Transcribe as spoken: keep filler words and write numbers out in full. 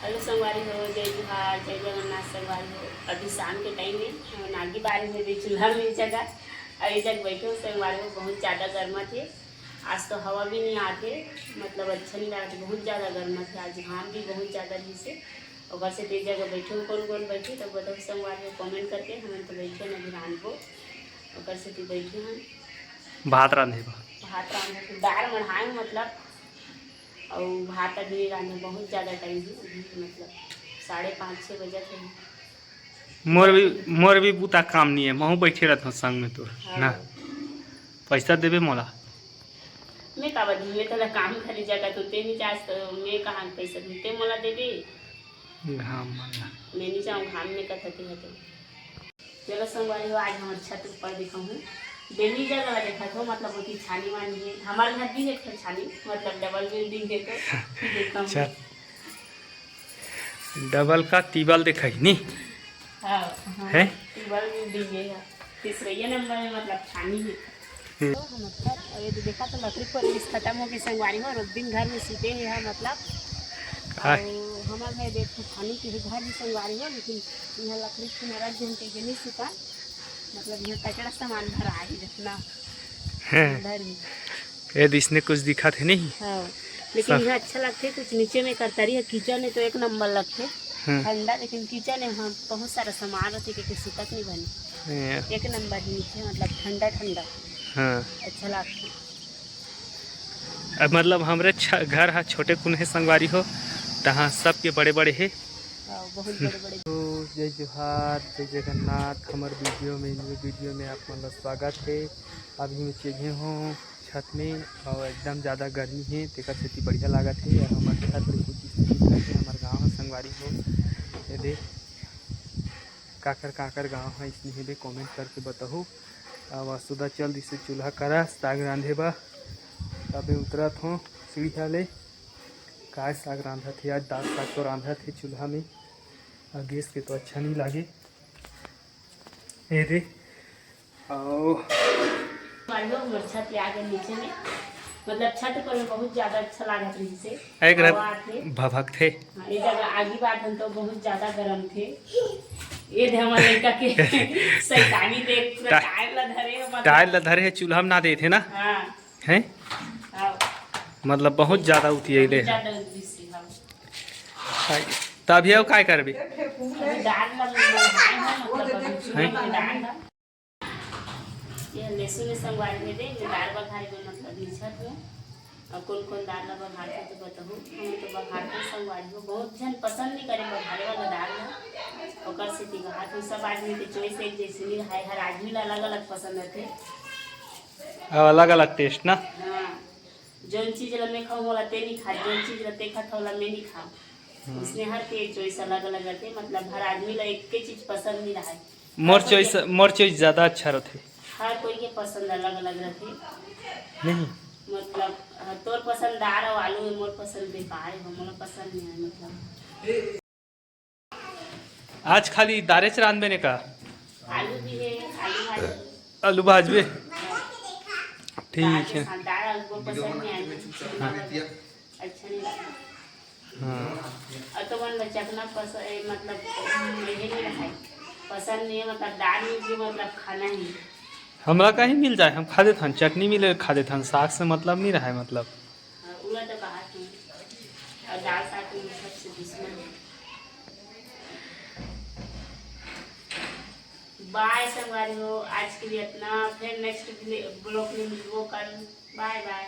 Hello संगवारी हो, जय जोहार, जय जगन्नाथ संगवारी हो। अभी शाम के टाइम है, हम नागी बारी में भी चूल्हा में जगह, अभी तक बैठे हो संगवारी हो, बहुत ज़्यादा गर्मा थे। आज तो हवा भी नहीं आते, मतलब अच्छा नहीं लगा, बहुत ज़्यादा गर्मा थे। आज घाम भी बहुत ज़्यादा रही से, ओकर से तेज जगह बैठे हो। कौन कौन बैठे तो बताओ संगवारी हो, कमेंट करके। हम तो बैठे हो, अभी रांधबो, ओकर से बैठे हैं। भात रांधे बा। भात रांधे, दाल मढ़ाए मतलब, और भात अभी रांधे, बहुत ज़्यादा टाइम है, अभी मतलब साढ़े पाँच छः बजे थे। मोर भी, मोर भी बूता काम नहीं है, महू बैठे रहत हूँ संग में तोर। हाँ। ना, पैसा देबे मोला। मैं का बदलू, मैं तोला काम करे जगह तो ते नहीं चाहत, तो मैं कहाँ पैसा दूँ, ते मोला देबे? घाम मन ला। मैं नहीं चाहूँ घाम में कथते है तो। चलो संगवारी हो, आज हमर छत ऊपर देखा हूँ, डेली जगह ला देखा था, मतलब ओती छानी वानी है। हमारे घर भी एक ठो छानी, मतलब डबल बिल्डिंग है तो देखा हूँ। चल। डबल का टिबल देखा ही नहीं। हाँ, हाँ, हैं? टिबल बिल्डिंग है, तीसरे नंबर में मतलब छानी है। हम्म। तो हम अच्छा, और ये तो देखा तो लकड़ी पर इस खत्म हो गई संगवारी हो, और दिन घर में सीते हैं यहाँ मतलब। हाँ। और हमारे घर देख तो छानी के घर भी संगवारी हो, लेकिन यहाँ लकड़ी के नरक जन के नहीं सीता, मतलब यहाँ कचरा सामान भरा है जितना हैं। अंदर ही। ये दिसने कुछ दिखा थे नहीं। हाँ, लेकिन सब। यहाँ अच्छा लगते, कुछ नीचे में करता रही है, किचन है तो एक नंबर लगते। हम्म। ठंडा, लेकिन किचन है, हाँ, बहुत सारा सामान रहते, क्योंकि सुतक नहीं बने। ये। एक नंबर नीचे, मतलब ठंडा ठंडा। हाँ। अच्छा लगते। अब मतलब हमरे छ-, घर हा छोटे कुन हे संगवारी हो, तहाँ सबके बड़े बड़े हे। हाँ, बहुत बड़े बड़े। तो जय जोहार, जय जगन्नाथ। हमर वीडियो में, न्यू वीडियो में आप मन ला स्वागत है। अभी मैं चढ़े हों छत में और एकदम ज़्यादा गर्मी है, तेकर सेती बढ़िया लागत है। और हमर छत ले कुछ इस तरीका से हमर गाँव है संगवारी हो। ये देख, काकर काकर गाँव है इसने हेबे, कमेंट करके बताहू। अब सुधा चल दिसे चूल्हा करा साग रांधे बा। अबे उतरत हों सीढ़िया ले। काय साग रांधत हे आज? दाल साग तो रांधत हे चूल्हा में, और गैस के तो अच्छा नहीं लागे। ए दे, आओ। मालूम, हमर छत ले आगे नीचे में, मतलब छत पर में बहुत ज्यादा अच्छा लागत रही से। एक रह हवा आथे। भभकथे। हाँ, ये जगह आगी बात हम तो बहुत ज्यादा गरम थे। ये दे हमर लड़का के शैतानी देख, पूरा टा-, टायर ला धरे हे, मतलब। टायर ला धरे हे, चूल्हा में ना देथे ना। हाँ। हैं? हाँ। मतलब बहुत ज्यादा उतियैले हे। ज्यादा उतियैले हे, हाँ। हाय, त अभी अब काय करबे? अभी दाल ला बनाए हो, मतलब अभी चूल्हा में दाल ला। ये लहसुन में संगवारी में दे, ये दाल बघारे में मतलब निछत हो। और कौन कौन दाल ला बघारथे तो बताहू। हम तो बघारथे संगवारी हो, बहुत जन पसंद नहीं करे बघारे वाला दाल ला। ओकर सेती बघारथे, सब आदमी के चॉइस एक जैसे नहीं रहे, हर आदमी ला अलग अलग पसंद रहथे। अब अलग अलग टेस्ट ना। हाँ, जौन चीज ला मैं खाऊं, ओला ते नहीं खा, जौन चीज ला ते खात, ओला मैं नहीं खाऊं। हम्म। उसने हर के चॉइस अलग अलग रहथे, मतलब हर आदमी ला एक के चीज पसंद नहीं रहे। मोर हर कोई चॉइस, के, मोर चॉइस ज्यादा अच्छा रहथे। हर कोई के पसंद अलग अलग रहथे। नहीं। मतलब, हाँ, तोर पसंद दाल और आलू है, मोर पसंद बेकार है, मोला पसंद नहीं है, मतलब। आज खाली दारेच रांधबे ने का? आलू भी है, आलू भाजी। आलू भाजबे? ठीक है। दाल के साथ दाल हमको पसंद नहीं आती। हाँ। अच्छा नहीं लगता। हाँ। और तो मन में चखना पस-, ए, मतलब, हम्म, ये नहीं रहा है। पसंद नहीं है, मतलब, दाल में भी, मतलब, खाना ही। हमरा कहीं मिल जाए, हम खा देथन, चटनी मिले, खा देथन, साग से मतलब नहीं रहा है, मतलब। हाँ, उला तो कहा तू। और दाल साग में सबसे दुश्मन है। बाय संगवारी हो, आज के लिए इतना, फिर नेक्स्ट ब्लॉग में मिलबो कल। बाय बाय।